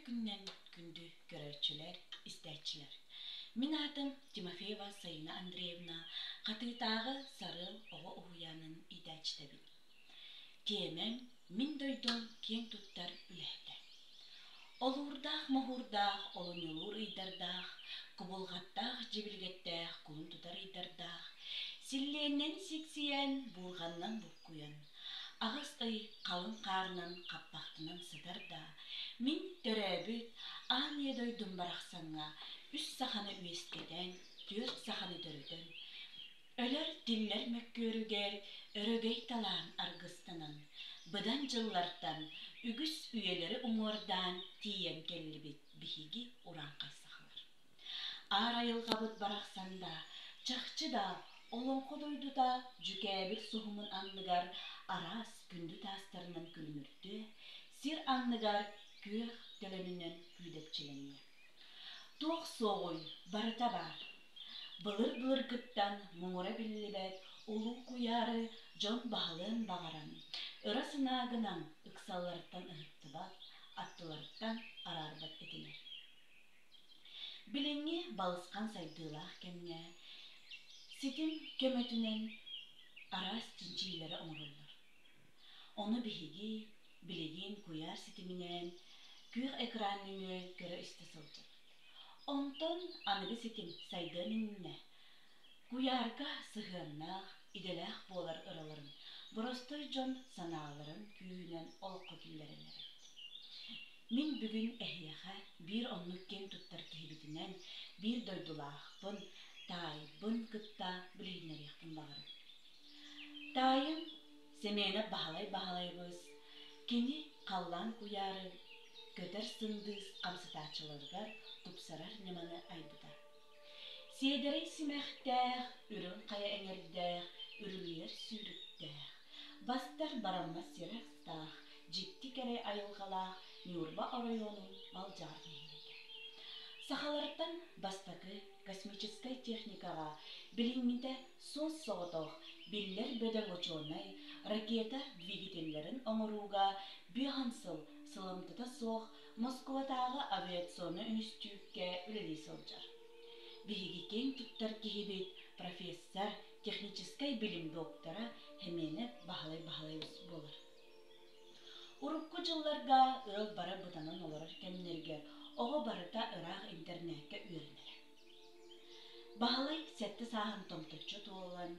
күнүнэн күндү көрөөччүлэр, истээччилэр! Мин аатым Тимофеева Саина Андреевна, Хатыытааҕы Сарыал оҕо уһуйаанын иитээччитэбин. Тиэмэм «Мин дойдум киэҥ туттар үлэһитэ». Олуурдаах-моһуурдаах олунньулуур ыйдардаах, кубулҕаттаах дьибилгэттээх кулун тутар ыйдардаах, силлиэннэн сиксийэн, буурҕаннан буккуйан, аҕыс ый халыҥ хаарынан хаппахтанан сытар да, мин төрөөбүт аан ийэ дойдум барахсаҥҥа үс саханы үөскэтэн, түөрт саханы төрөтөн, өлөр-тиллэр мөккүөрүгэр өрөгөй талаан аргыстанан, быдан дьыллартан үгүс үйэлэри уҥуордаан тиийэн кэллибит биһиги урааҥхай сахалар. Аар айылҕабыт барахсан да, чахчы да, олоҥхо дойдута дьүкээбил суһумун анныгар араас күндү таастарынан күлүмүрдүө, сир анныгар күөх төлөнүнэн күүдэпчилэниэ. Туох суоҕуй, барыта баар. Былыр-былыргыттан муҥура биллибэт улуу куйаары дьон баһылыан баҕаран, ыра санаа гынан ыксалларыттан ыһыктыбат, аттыларыттан араарбат этилэр. Билиҥҥи балысхан сайдыылаах кэмҥэ ситим көмөтүнэн араас чинчийиилэри оҥороллор. Ону биһиги билигин куйаар ситиминэн күөх экран нөҥүө көрө-истэ сылдьабыт. Онтон аныгы ситим сайдыан иннинэ куйаарга сыһыаннаах, идэлээх буолар ыраларын боростуой дьон санааларын күүһүнэн олоххо киллэрэллэр эбит. Мин бүгүн эһиэхэ биир оннук киэн туттар киһибитинэн биир дойдулаахпын, таайбын кытта билиһиннэриэхпин баҕарабын. Таайым Сэмэнэп Баһылай Баһылайбыс кини халлаан куйаары көтөр сындыыс хамсатааччыларыгар тупсарар ньыманы айбыта. Сиэдэрэй симэхтээх, үрүҥ хайа эҥэрдээх, үрүлүйэр сүүрүктээх, бастар бараммат сирэ астаах, дьикти кэрэ айылҕалаах Ньурба оройуонун Малдьаҕар нэһилиэгэ. Сахалартан бастакы космическай техникаҕа билиҥҥитэ суос-соҕотох биллэр бөдөҥ учуонай ракета двигателлэрин оҥорууга биэһэн сыл сыламтата суох Москватааҕы авиационнай үнүстүүккэ үлэлии сылдьар. Биһиги киэҥ туттар киһибит профессор, техническэй билим доктора Хеменев Баһылай Баһылайабыс буолар. Урукку дьылларга ыал бары бытанан олорор кэмнэригэр оҕо барыта ыраах интернеккэ үөрэнэрэ. Баһылай сэттэ сааһын томточчу туолан,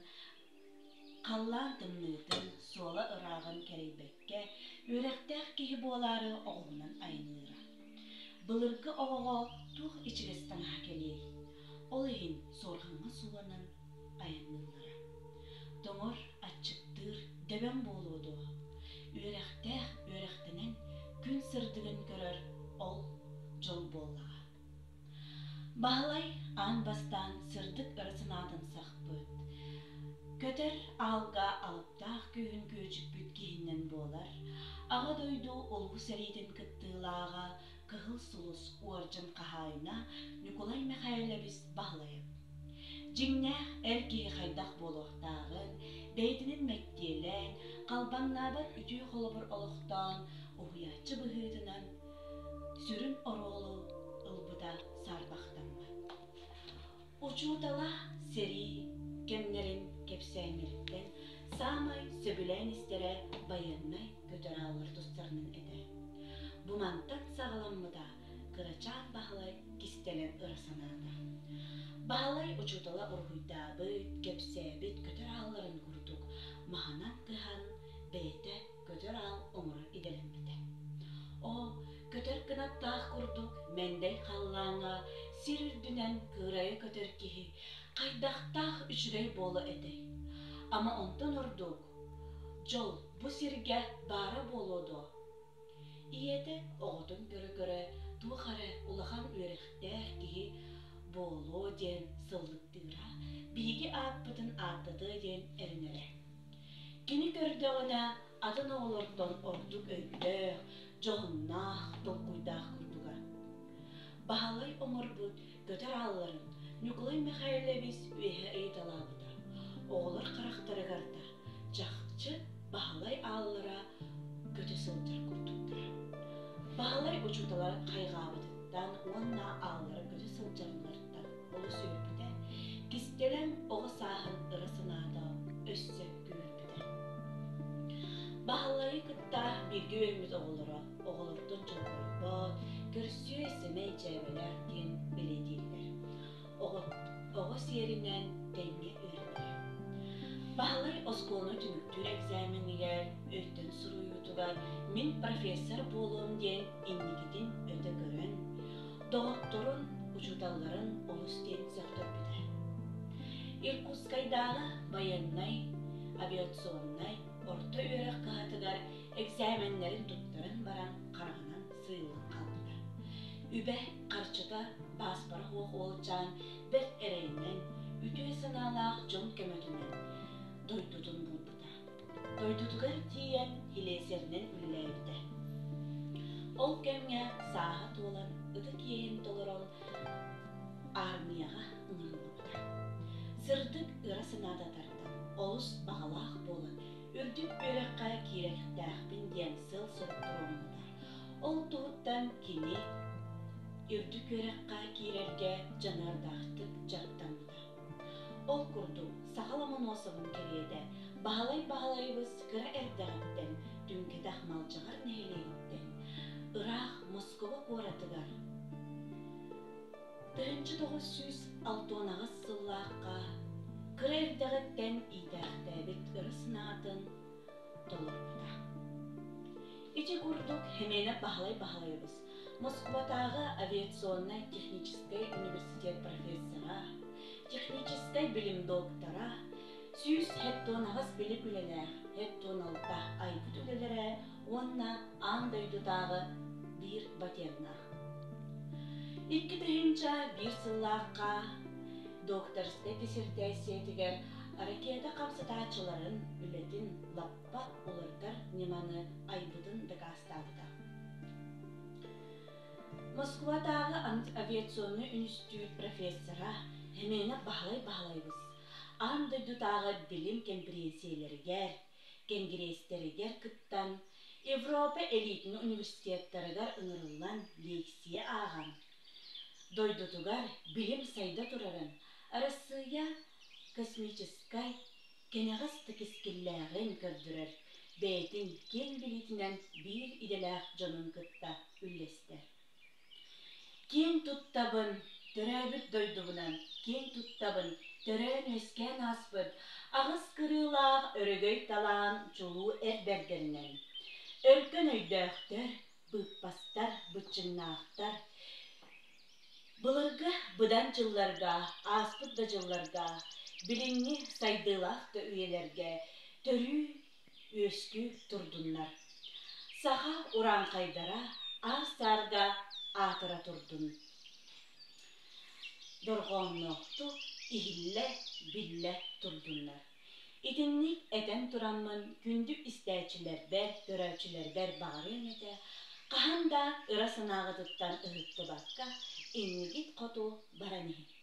халлаан тымныытын, суола ырааҕын кэрэйбэккэ, үөрэхтээх киһи буолаары оҕуһунан айанныыра. Былыргы оҕоҕо туох ичигэс таҥаһа кэлиэй? Ол иһин суорҕаҥҥа сууланан айанныыллара. Тоҥор, аччыктыыр, дөбөҥ буолуо дуо? Үөрэхтээх үөрэхтэнэн күн сырдыгын көрөр ол дьол буоллаҕа. Баһылай аан бастаан сырдык ыра санаатын сахпыт, көтөр аалга алыптаах күүһүн күөдьүппүт киһинэн буолар, Аҕа дойду Улуу сэриитин кыттыылааҕа Кыһыл Сулус уордьан хаһаайына Ньукулай Мэхээлэбис Баһылайап. Дьиҥнээх эр киһи хайдах буолуохтааҕын бэйэтинэн мэктиэлээн, халбаҥнаабат үтүө холобур олохтоон, уһуйааччы быһыытынан сүрүн оруолу ылбыта саарбахтаммат. Учуутала сэрии кэмнэрин кэпсээннэриттэн саамай сөбүлээн истэрэ байыаннай көтөр ааллар тустарынан этэ. Бу мантан саҕаламмыта кырачаан Баһылай кистэлэҥ ыра санаата. Баһылай учуутала уруһуйдаабыт, кэпсээбит көтөр аалларын курдук маһынан кыһан бэйэтэ көтөр аал оҥорор идэлэммитэ. Оо, көтөр кынаттаах курдук мэндэй халлааҥҥа сир үрдүнэн кыырайа көтөр киһи хайдахтаах үчүгэй буолуо этэй? Ама онтон ордук дьол бу сиргэ баара буолуо дуо? Ийэтэ оҕотун көрө-көрө туох эрэ улахан үөрэхтээх киһи буолуо диэн сыллыктыыра, биһиги ааппытын ааттатыа диэн эрэнэрэ. Кини көрдөҕүнэ атын оҕолортон ордук өйдөөх, дьоһуннаах, толкуйдаах курдуга. Баһылай оҥорбут көтөр аалларын Ньукулай Михайлович үөһэ ыйыталаабыта. Оҕолор харахтарыгар да чахчы Баһылай ааллара көтө сылдьар курдуктара. Баһылай учуутала хайҕаабытыттан уонна ааллара көтө сылдьалларыттан олус үөрбүтэ, кистэлэҥ оҕо сааһын ыра санаата өссө күүһүрбүтэ. Баһылайы кытта бииргэ үөрэммит оҕолоро оҕолортон чорбойбот, көрсүө сэмэй дьээбэлээх диэн бэлиэтииллэр. Оҕо, оҕо сиэринэн тэҥҥэ үөрэнэрэ. Баһылай оскуоланы түмүктүүр экзаменигэр өйтөн суруйуутугар мин профессор буолуом диэн инникитин өтө көрөн, доҕотторун, учууталларын олус диэн сөхтөрбүтэ. Иркутскайдааҕы байыаннай авиационнай орто үөрэх кыһатыгар экзаменнэрин туттаран баран хараҕынан сыыллан хаалбыта. Үбэ, харчыта, пааспара суох уолчаан бэрт эрэйинэн, үтүө санаалаах дьон көмөтүнэн дойдутун булбута. Дойдутугар тиийэн килиэсэринэн үлэлээбитэ. Ол кэмҥэ сааһа туолан, ытык иэһин толорон аармыйаҕа ыҥырыллыбыта. Сырдык ыра санаата тардан, олус баҕалаах буолан, үрдүк үөрэххэ киирэхтээхпин диэн сыал-сорук туруоруммута. Ол туһуттан кини үрдүк үөрэххэ киирэргэ дьаныардаахтык дьарыктаммыта. Ол курдук, саха Ломоносовын кэриэтэ Баһылай Баһылайыбыс кыра эрдэҕиттэн түҥкэтэх Малдьаҕар нэһилиэгиттэн ыраах Москуба куоратыгар 1968 сыллаахха кыра эрдэҕиттэн иитээхтээбит ыра санаатын толорбута. Ити курдук Хеменов Баһылай Баһылайабыс Москватааҕы авиационнай техническэй университет профессора, техническэй билим доктора, 178 билим үлэлээх, 76 айбыт үлэлэрэ уонна аан дойдутааҕы биир патеннаах. 2001 сыллаахха докторскай диссертээссийэтигэр ракета хамсатааччыларын үлэтин лаппа уларытар ньыманы айбытын дакаастаабыта. Москватааҕы авиационнай үнүстүүт профессора Хеменов Баһылай Баһылайбыс аан дойдутааҕы билим кэмпириэнсийэлэригэр, кэнгириэстэригэр кыттан, Европа элитин университеттарыгар ыҥырыллан лиэксийэ ааҕан, дойдутугар билим сайда турарын Арассыыйа космическай кэнэҕэс да кэскиллээҕин көрдөрөр, бэйэтин киэҥ билиитинэн биир идэлээх дьонун кытта үллэстэр. Киэн туттабын төрөөбүт дойдубунан, киэн туттабын төрөөн-үөскээн ааспыт аҕыс кырыылаах өрөгөй талаан чулуу эр бэрдэринэн. Өркөн өйдөөхтөр, быыппастар, быччыҥнаахтар, Былыргы быдан дьылларга, ааспыт да дьылларга, билиҥҥи сайдыылаах да үйэлэргэ төрүү, үөскүү турдуннар. Саха урааҥхайдара аар-саарга аатыра турдун. Дорҕоонноохтук иһиллэ, биллэ турдуннар. Итинник этэн тураммын күндү истээччилэрбэр, көрөөччүлэрбэр баҕарыам этэ, хаһан да ыра санааҕытыттан ыһыктыбакка, иннигит хоту баран иһин.